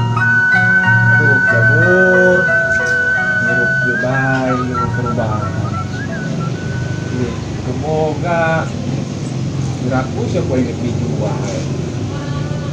Aduh, jamur. Ngirup ieu bae, ngirup perubahan. Duit teu boga. Piraku sia ku aing rek dijual.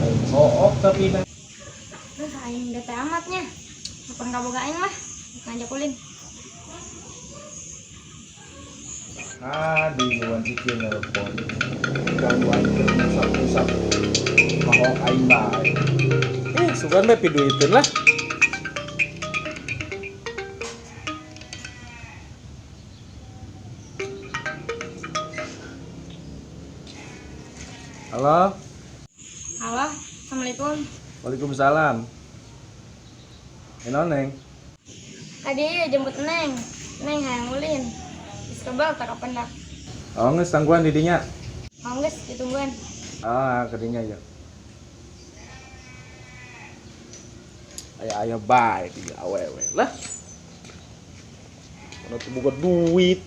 Aing hook tapi na. Duh, aing bete amatnya. Kapan kaboga aing mah ngajak ulin. Ah, di luan sikil nelpon. Ganggu aing keur ngusap-ngusap. Mahook aing bae. Eh, sugan bae piduiteun lah. Halo, Halo, assalamualaikum. waalaikumsalam. Eno neng, Tadi ya jemput Neng. Neng hayang ulin. Geus kebal tak kapendak. Oh geus tangguhan di dinya. Oh, geus ditungguan. Ah, kadinya ya. Aya aya bae di awewe lah. Mana tuh boga duit.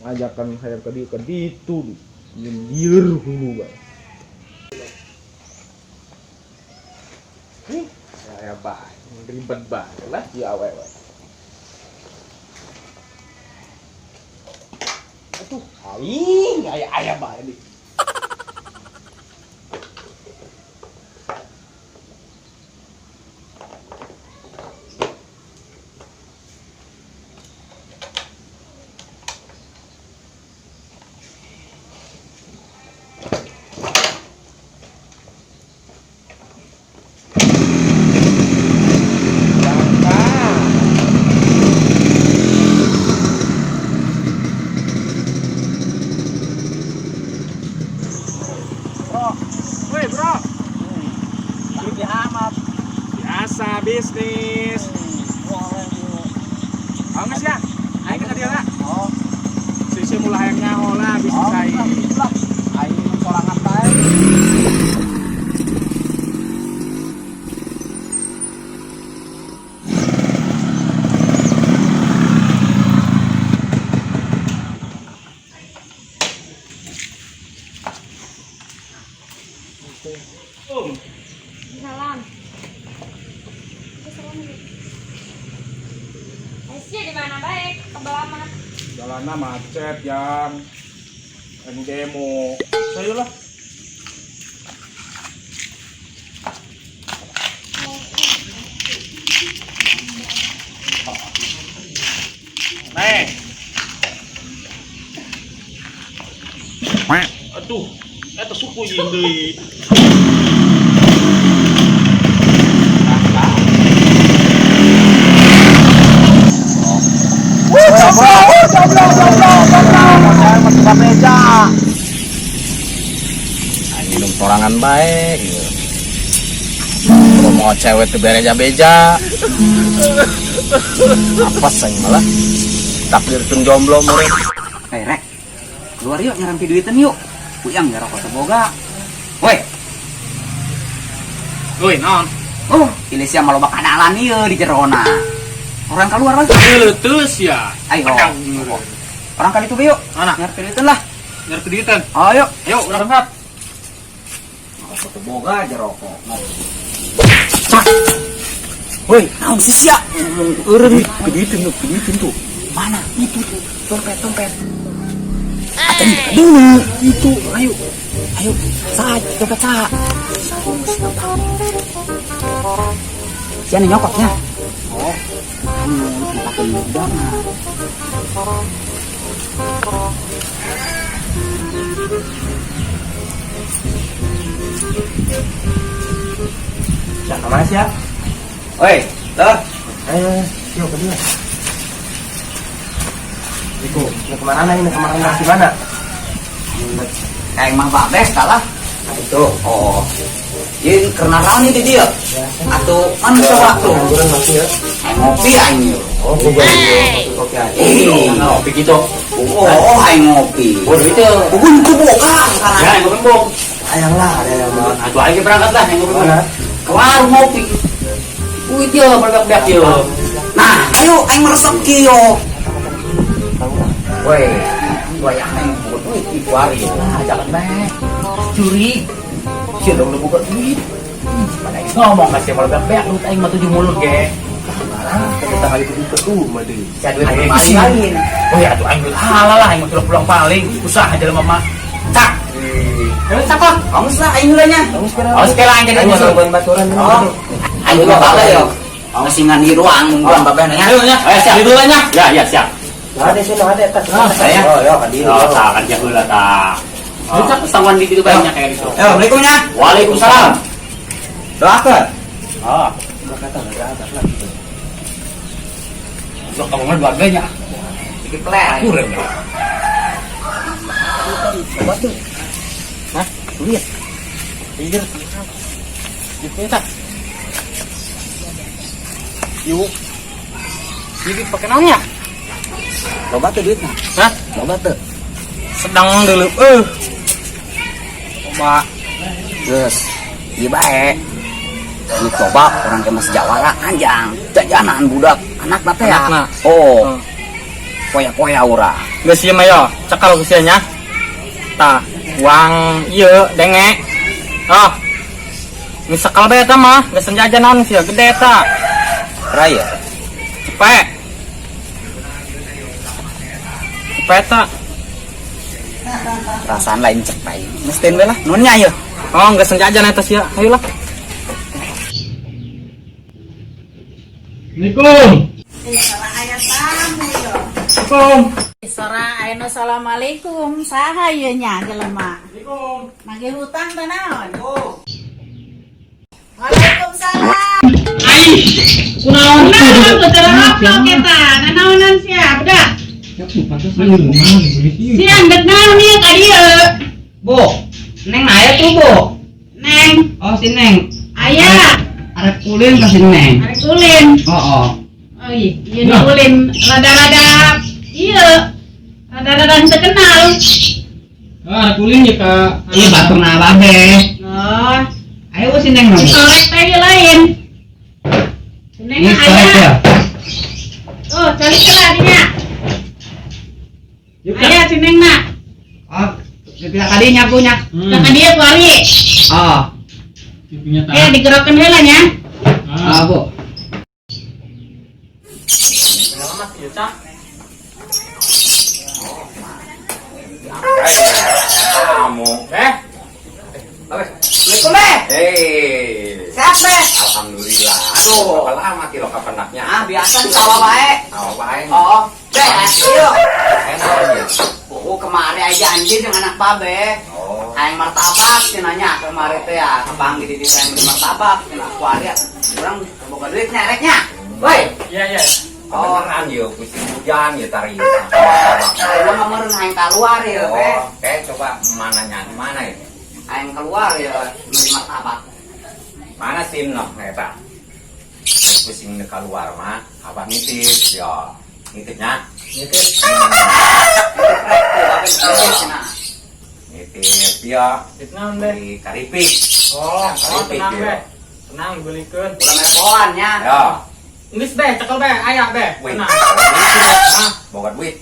Ngajakan hayang ka dieu ka ditu. Nyindir hulu bae. Ih, aya bae, ribet bae lah di awewe. Aduh, aing aya aya bae di. Bro, Woi, bro. Tapi amat. Biasa bisnis. Anges ya? Aing ka dieu lah. Oh, Sisi mulai hayang nyaho lah bisnis oh, aing. lah. Aing sorangan bae. Um, Salam. Salam. Aisyah di mana baik? Kebal amat. Jalannya macet yang anu demo. Saya lah. Neng. Aduh, eta suku jeung deui. Bro, jomblo, jomblo, jomblo. Saya masih beja. Aing minum sorangan bae gitu. Kalau mau cewek tuh bereja-beja. Apa sih malah takdir tun jomblo murid. Eh, Rek. Keluar yuk nyarampi duitan yuk. Kuyang ya rokok teboga. Woi, Woi, naon? oh, pilih siapa loba kanalan ieu di jerona. Orang keluar lah. Leuteus ya. Ayo. Orang kali itu be yuk. Mana? Nyarpi duitan lah. Nyarpi duitan. Ayo. Ayo, urang berangkat. Rokok teboga aja rokok. Cak. Woi, naon sih sia? Ngomong eureun. Duitan tuh, duitan tuh. Mana? Itu tuh. Dompet, dompet. Atuh dulu. Itu, ayo. Ayo, saat dompet saat. Siapa nyokotnya? Oh, anu pakai banget. Ya, kemana sih ya? Woi, tuh. Ayo, yuk ke dia. Iku, ini kemana ini? Kemana di mana? Kayak Mang Babes salah. Nah, itu. Oh. Jadi karena rawan itu dia. Ya. Atau mana coba tuh? Pengangguran masih ya. Aing ngopi aing yeuh. Oh, gua kopi kopi aja. Eh, Ngopi gitu. Oh, aing ngopi. Oh, duit teu. Bukan ku boga Ya, kana. aing gembong. Hayang lah ada mah. Atuh aing berangkat lah yang Mana? Ke warung ngopi. Duit yo berbek-bek yo. Nah, ayo aing meresep kieu. Woi, wayah aing buka duit di kuari. Ah, jangan meh. Curi. Sia dong lu buka duit. Pada aing ngomong kasih berbek-bek duit aing mah tujuh mulut ge. Kita kali itu ke rumah deh. Sia duit aing paling lain. Oh ya atuh aing duit halal lah aing mah pulang paling usaha jelema mah. Cak. Terus apa? Kamu lah aing heula nya. Oh, sekali aing jadi Aing musuh. nungguan baturan. Oh. Aing juga babe yo. Masih ngan ruang nungguan babe nya. Ayo nya. Ayo siap. Dulu nya. Ya, ya siap. Nah, ada sih, ada tas. Saya. Oh, yo, kadiri. Oh, tak kan heula tah. Lu cak pesangon di situ banyak kayak gitu. Yo, Assalamualaikum nya. Waalaikumsalam. Doakeun. Ah, Kata enggak ada lah. lo kamu mah dua-duanya. Iki plek. Kurang ya. Coba tuh. Hah? Duit. Iya. Gitu tak. Yuk. Jadi pakai naonnya? Loba tuh duitna. Hah? Loba tuh. Sedang dulu. Coba. Geus. Ieu bae. Duit loba orang ke masih jawara anjang. Jajanan budak anak teh ya. Anakna. Oh. Koya-koya urang. Geus ieu mah yo, cekal ku sia nya. Tah, uang ieu denge. Oh. Ini sekal bae eta mah, geus jajan naon sia gede eta. Raya. Cepet. Cepet eta. Perasaan lain cepai. Mestin we lah. Nuhun nya ieu. Oh, geus jajan eta sia. Ayolah. Assalamualaikum. Assalamualaikum. Sora ayeuna assalamualaikum. Saha ieu nya jelema? Nagih hutang teh naon? Waalaikumsalam. Kunaon? Naon beuteung roklok eta? Nanaonan sia, budak? Sia ndek naon ieu ka dieu? Bu, Neng aya tuh bu. Neng, Oh si Neng, aya arek ulin ka si Neng. arek ulin. Oh oh. Oh iya, ieu nu ulin rada-rada ieu. Rada-rada henteu kenal. Ah, kulin ya ka. Iya baturna babe. Oh, Ayo si Neng mah. si sorek teh ieu lain. Si Neng Ini sorek aya. ya. Oh, calik lah dinya. Aya si Neng na. Oh, pila kadinya punya. Lah ka dieu kuari. Oh, Eh, digerokeun heula nya. ah bu. Selamat ya, Cak. Kamu. Eh, Assalamualaikum be. Hei. Sehat be. Alhamdulillah. Aduh. Berapa lama kilo kapenaknya? Ah, biasa di sawah wae. Awa bae. Oh, be, ieu. Enak aja. Oh, kemarin aja anjir dengan anak babe. Oh. Hayang martabak cenah kemarin teh ya, kepang di hayang beli martabak cenah aku area. Urang boga duit nya reknya. Woi. Iya, iya. Oh, Beneran yo, musim hujan ya tari. ayo mah meureun hayang keluar ya, be. Oh, oke coba mananya mana ya? Hayang keluar ya beli martabak. Mana sim noh eta? Pusing keluar mah, abah nitip ya. Nitipnya? Nitip. Rek tuh babe nitip cenah. Nitip ya Nitip naon deh? di karipik. Oh, oh, Karipik, tenang ya. be. Tenang dibelikeun. Ulah mepoan nya. Ya. Geus be, cekel be, aya be. Wih, Tenang. boga duit.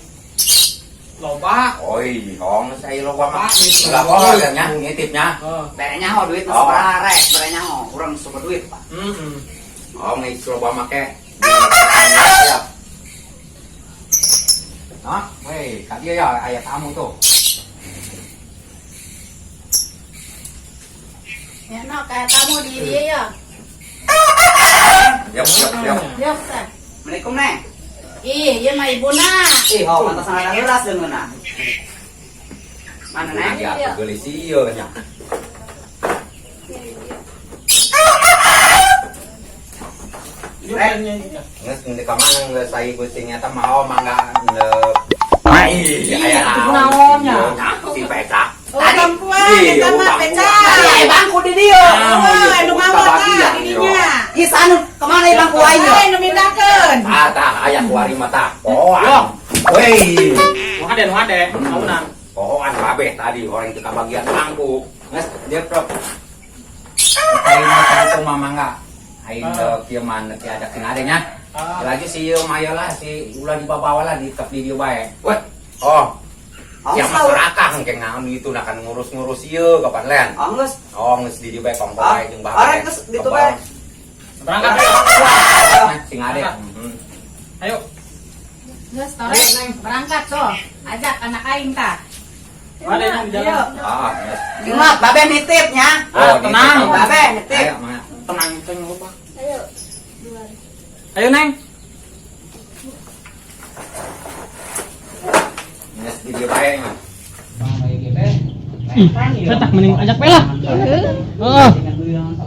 Loba. Oi, hong saya loba mah. Pak, nitip. Ulah bohong nya nitipnya. Oh. Bere nyaho duit mah Oh. sabaraha rek, bere nyaho. Urang suka duit, Pak. Heeh. Oh, nih loba make. Siap. Hah? Weh, kak dia ya ayah kamu tuh. Ya no, kayak tamu di dia ya. Yap, yap, yap. Yok teh. Assalamualaikum, Neng. Ih, ieu mah ibuna. Ih, oh, pantasan ada heuras deungeunna. Mana, Neng? Ya, geulis ieu nya. Rek. Geus di ka mana geus ai kucing eta mau mangga ndeup. Ai, aya naon nya? Si pecak. Oh, perempuan Iya, eta mah utang pecah. Tadi aya bangku di dieu. Oh, anu mawa tah di dinya. Ih, sanu kemana ieu bangku aing? Lain nu mindahkeun. Ah, tah aya kuari mah tah. Pohoan. Wei. Nu hade, nu hade. Naunan. Pohoan kabeh tadi orang teu kabagian bangku. Geus Dia prok. Aing mah tadi mah mangga. Aing teu kieu mah nepi ada sing adenya. Lagi si ieu mah lah si ulah dibawa lah di tetep di dieu bae. Wah. Oh. Oh, Yang masyarakat engke naon itu nah kan ngurus-ngurus ieu kapan len. Oh, geus. Oh, geus di dieu bae kong bae jeung bae. Arek geus ditu bae. Berangkat. Sing ade. Ayo. Geus tore, berangkat so. Ajak anak aing tah. Ada yang di jalan. Ah, geus. Ingat, babe nitip nya. Oh, tenang. Babe nitip. Ayo, mangga. Tenang itu yang lupa. Ayo. Dua. Ayo, Neng. Geus di dieu bae mah. Cetak mending ajak we lah. Heeh.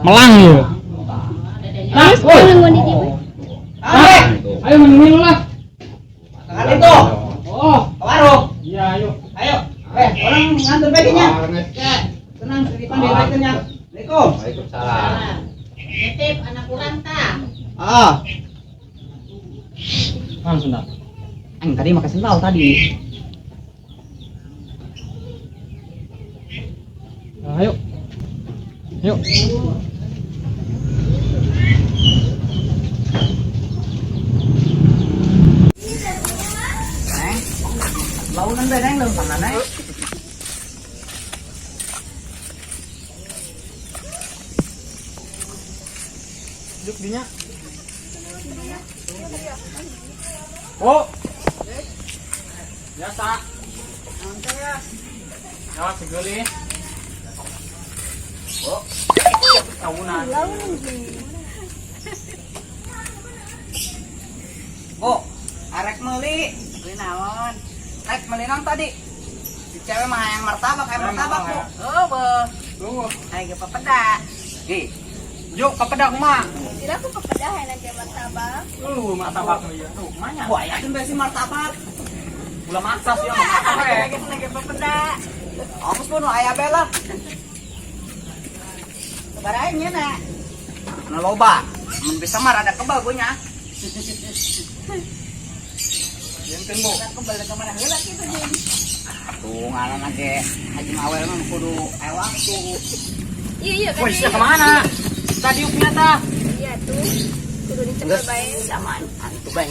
Melang yeuh. Nah, woi. Ayo mending lah. Tangan itu. Oh, Ke warung. iya ayo. Ayo. Orang nganter baginya. Tenang, titipan di nya. Assalamualaikum. Waalaikumsalam. Nitip anak urang tah. Ah. Langsung dah. Ang tadi makan sendal tadi. Ayo. Ayo. Neng. Launan bae neng leumpang neng. Juk dinya. Oh. Biasa. Ya, segeli. Oh. Tahunan. Bu, arek meuli. Beli naon? Rek meuli naon tadi? Si cewek mah hayang martabak, hayang martabak, Bu. Oh, beuh. Tuh. Aing ge papeda. Ih, Juk papeda kumaha? Tidak aku papeda hayang nanti martabak. Lu martabak nu ieu. Tuh, kumanya? Bu aya teh si martabak. Ulah maksa sih mah. Aing ge papeda. Ongkos pun aya bae lah. Sabaraha nyeuna? Nu loba. Mun bisa mah rada kebal gue nya. Jenten, Bu. Kebal ka mana heula kitu jeung. Tuh ngaran ge Haji Mawel mah kudu aya waktu. Iya iya kan. Woi, sia kemana? Tadi uknya tah. Iya tuh. Kudu dicekel Geus bae. sama antu bae.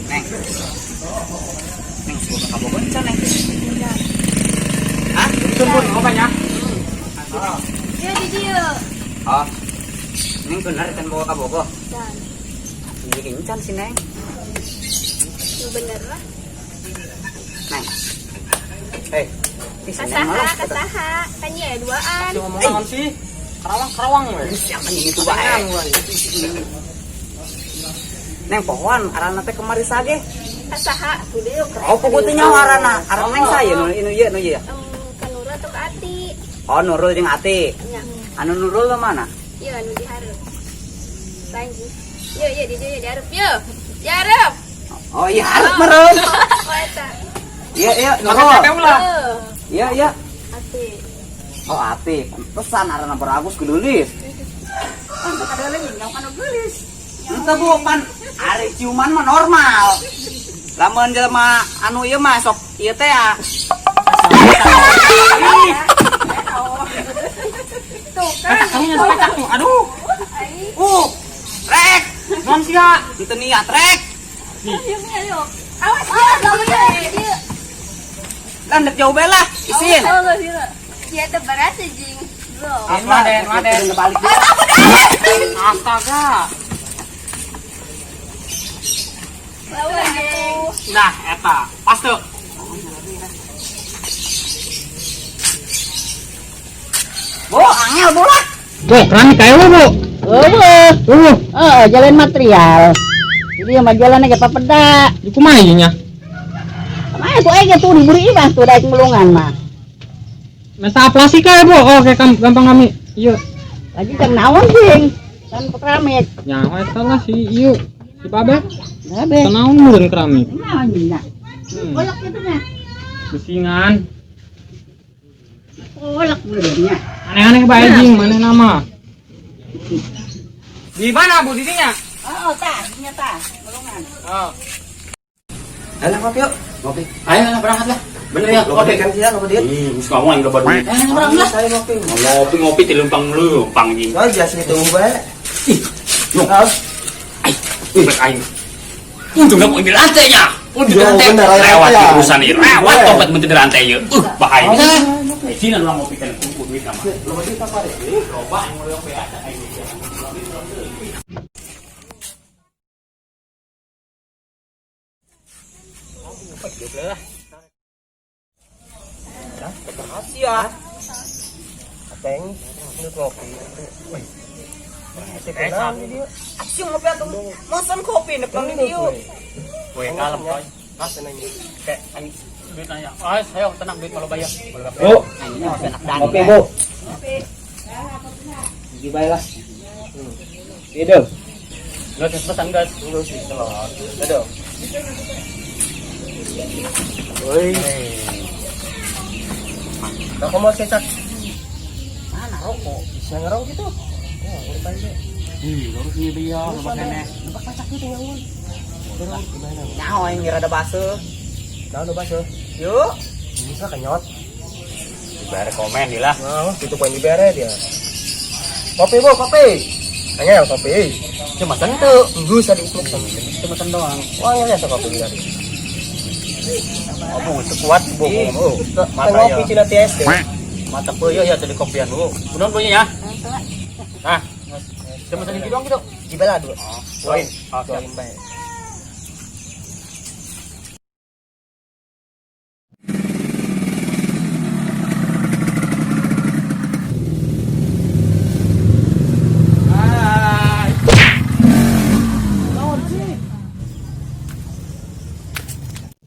Neng. Neng semoga kabogoh can neng. Hah? Tunggu, apa nya? Iya di dieu. Oh. Neng bener kan bawa kabogoh. Dan Ini kencan sih neng. nu bener lah. Neng. Hei. Ih, si Neng Kasaha, malas. kasaha. Kan ieu duaan. Si ngomong naon sih? Kerawang-kerawang we. Siapa nih itu bae. Neng pohon arana teh kemari sage. Kasaha tuh deui. Oh, pokoknya teh nyawa arana. Arana neng saya nu nu ieu nu ieu. Ka Nurul atau ka Ati? Oh, Nurul jeung Ati. Nya. Anu Nurul mah mana? Iya anu dihareup. Lain sih. Iya iya di dieu dihareup. Yo. Dihareup. Oh iya hareup meureun. Oh eta. Iya iya Nurul. Ulah. Heuh. Iya iya. Ati. Oh Ati, pantesan arana beragus geulis. Kan kada leuwih nyawa kana geulis. Henteu Bu, pan ari ciuman mah normal. Lamun jelema anu ieu mah sok ieu teh ya. Tuh kan. Kamu nyesek tuh. Aduh. Rek. Non sia. Henteu niat rek. Ayo ayo. Awas ya, kamu ya. Ieu. Lah ndek jauh bae lah, isin. Oh, enggak sih. Ya teh beras jing. Bro. Waden, waden. Balik. Astaga. Lawan atuh. Nah, eta. Pas tuh. Bu, angel bu lah. Bu, keramik kayak lu, Bu. Oh, oh, jalan material. Jadi yang jualan aja papeda. Di kumaha ieu nya? Kumaha tuh aing tuh diberi mah tuh daek melungan mah. Mesa aplasi kayak, Bu. Oh, kayak gampang kami. Iya. Lagi jang naon jing? Kan keramik. Nyawa eta lah si ieu. Si Babe. Babe. Tenaun meureun keramik. Naon jing nya? Kolak kitu nya. Besingan. Kolak meureun nya. Aneh-aneh bae jing maneh nama. Di mana, Bu? Di dinya? Oh, tah, nya tah, melungan. Oh. Ayo ngopi yuk. Ngopi. Ayo lah berangkat lah. Bener ya, Loba duit kan sia, loba duit. Geus ngomong aing loba duit. Eh, urang lah. Saya ngopi. Ngopi ngopi ti leumpang leumpang anjing. Soalnya biasa itu bae. Ih, nu. Ai, dompet aing. Untungnya mau di lantainya. Untung di Yo, lantai. bener, aya Lewat lantai ya. urusan ieu. Lewat Boleh. dompet mun di lantai ieu. Bahaya. Sini urang ngopi kan kumpul duit sama. Loba duit apa deh? Loba aing mau beak aing. Rahasia. Ateng, menurut ngopi. Wih. Asyik ngopi atuh. Mesen kopi nek nang dieu. Weh, kalem coy. Kayak aing duit nanya. Ah, ayo tenang duit kalau bayar. Bu, kopi bu. Gigi bae lah. Hidup. Enggak pesan guys. Aduh. Woi. Rokok mau cecak. Mana rokok? Bisa ngerong gitu. Oh, udah pandai. Ih, lurus nih dia, loba keneh. Nampak pacak gitu nyangun. Terus gimana? Nyaho aing rada baseuh. Nah, udah basuh. Yuk. Bisa kenyot. Dibere komen di lah. Nah, itu poin dibere dia. Kopi bu, kopi. Angel kopi. Cuma tentu. Tunggu tadi ismuk sama. Cuma ten doang. Wah, angel ya kopi tadi. Oh, bu, kuat bu. Oh, Mata ngopi ya. cina TSD. Mata peuyeut ya tadi kopian bu. Kunaon punya ya? Nah, cuma sedikit doang gitu. Gibala dua. Doain. Oh, siap. Doain baik.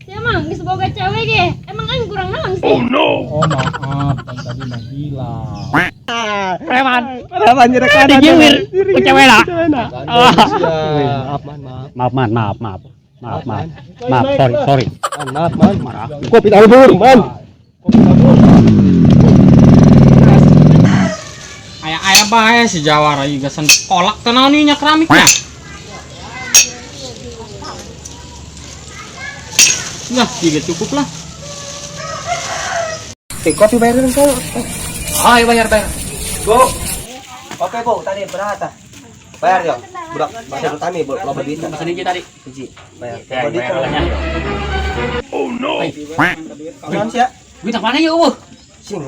Sia mah geus boga cewek ge. Emang aing kurang naon sih? Oh maaf, kan tadi mah hilang. Preman. Preman Dijiwir. Ku cewek lah. Maaf, man, maaf. Maaf man, maaf, maaf. Maaf, maaf. Maaf, sorry, sorry. Man, maaf, man. Marah. Kopi tabur, man. Aya-aya bae si Jawara ieu gasan kolak teh naon ieu nya keramiknya. Nah, tiga cukup lah. Eh, kopi bayaran kau. Ayo bayar bayar. Bu. Kopi bu, tadi berapa? Bayar ya. Budak bahasa utami bu, loba duit. Pesan hiji tadi. Hiji, bayar. Ya, Loba duit. bayar olehnya. Naon sia? Duit mana ya eueuh? Sing.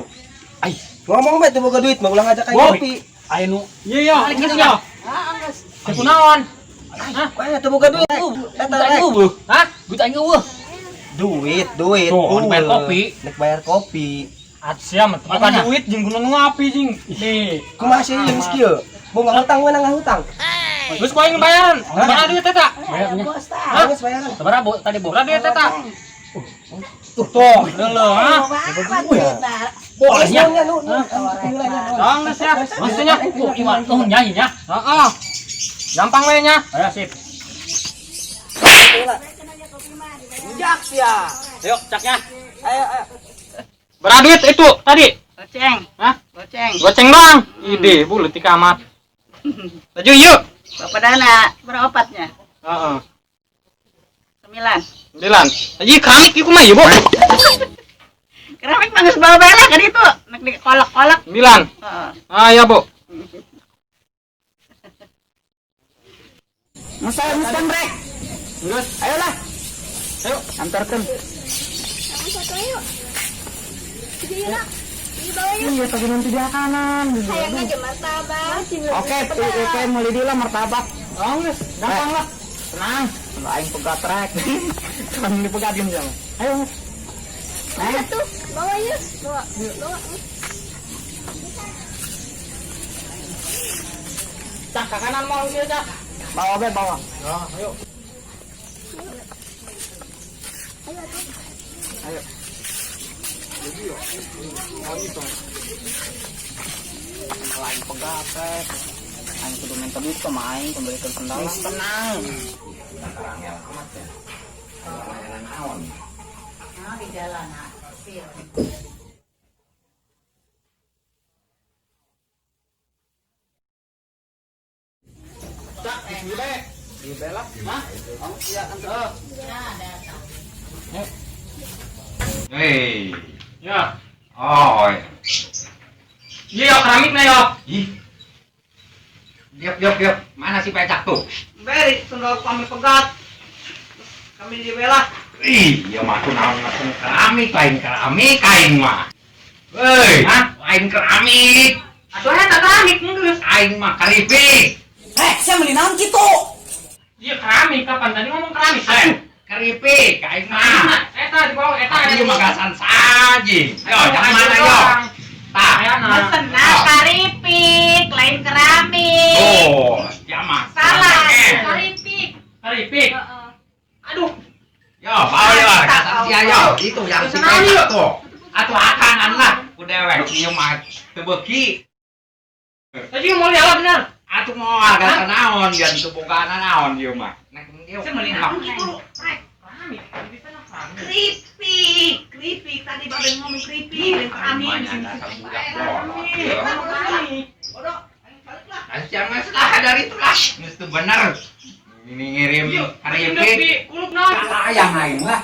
Ai. Ngomong bae teu boga duit, mah ulah ngajak aing Boy. kopi. Aya nu Iya ya, Balik geus gitu, ya. Teu kunaon? Hah? Wah, teu boga duit. Eta Duit aing rek. eueuh. Hah? Duit aing eueuh. Duit, duit. Tuh, bayar kopi. Nek bayar kopi. Sia mah teu boga Makanya. duit jeung gunung ngapi jeung. Nih. Kumaha sih jeung kieu? Bu ngahutang we ngahutang. Terus ku aing bayaran. Mana duit eta? Bayarnya. Hah? Geus bayaran. Sabaraha bu tadi bu? Berapa duit eta? Tuh, deuleu ha. Bolehnya. Nu, nu. Dong geus ya. Maksudnya, Oh, iwan tuh nyanyi nya. heeh. Gampang we nya. Ayo sip. Ujak sia. Ayo caknya. Ayo, ayo. Berapa duit itu tadi? Goceng. Hah? Goceng. Goceng doang. Ide, bu leutik amat. Laju yuk. Bapak dana beropatnya? Heeh. 9. 9. Aji keramik ieu kumaha ieu, Bu? Keramik mah geus bawa bae lah kan itu. Nek dikolak-kolak. 9. Heeh. Ah ya, Bu. Masa mesen rek. Geus. Ayolah. Ayo, antarkan. Sama satu ayo. Iya, nak. Dibawa yuk. Iya, pagi nanti di kanan. Hayangnya ge martabak. Oke, oke, mulai dulu lah martabak. Oh, geus, gampang lah. Tenang, aing pegat rek. Tenang dipegat gini sama. Ayo. Nah, Satu, bawa yuk. Bawa, bawa. Cak ke kanan mau sih, Cak. bawa be, bawa. Ayo. Ayo. Lain pegat rek. Aing kudu minta duit ke aing kembalikan sendal. Tenang. Nah, di jalan. Nah. Di bela. Hah? Oh, iya, antar. Nah, ada. Hei. Ya. Oh. Iya, yo keramik na yo. Ih. Diap, diap, diap. Mana si pecak tuh? Beri, sendal kami pegat. Kami dibelah. Ih, ya mah tuh naon ngapung keramik, lain keramik aing mah. Hei, Hah? Lain keramik. Atuh eta keramik geus. Aing mah keripik. Eh, saya beli naon kitu? Iya keramik kapan tadi ngomong keramik? Eh, keripik aing mah. Eta di bawah eta Iya mah gasan saji. Yo, jangan mana yo. Tah. Mesena karipik, lain keramik. Oh, ya mah. Salah, Eh. karipik. Keripik. Aduh, Yo, bawa yo, gasan sia yo. Itu yang si pecak tuh. Atuh akangan lah, ku dewek ieu mah teu beuki. Tadi mau lihat bener. Atuh moal gasan naon, jangan teu boga naon ieu mah. Nek ieu. Saya beli naon gitu. Keramik, Keripik, keripik. Tadi babe ngomong keripik, lain keramik. Lumayan dasar budak bolot. Yo. Keramik. Bodoh, ayo balik lah. Nah, jangan lah dari itu lah. Geus teu bener. Ini ngirim Iya, keripik. Kulup naon? Sayang aing lah.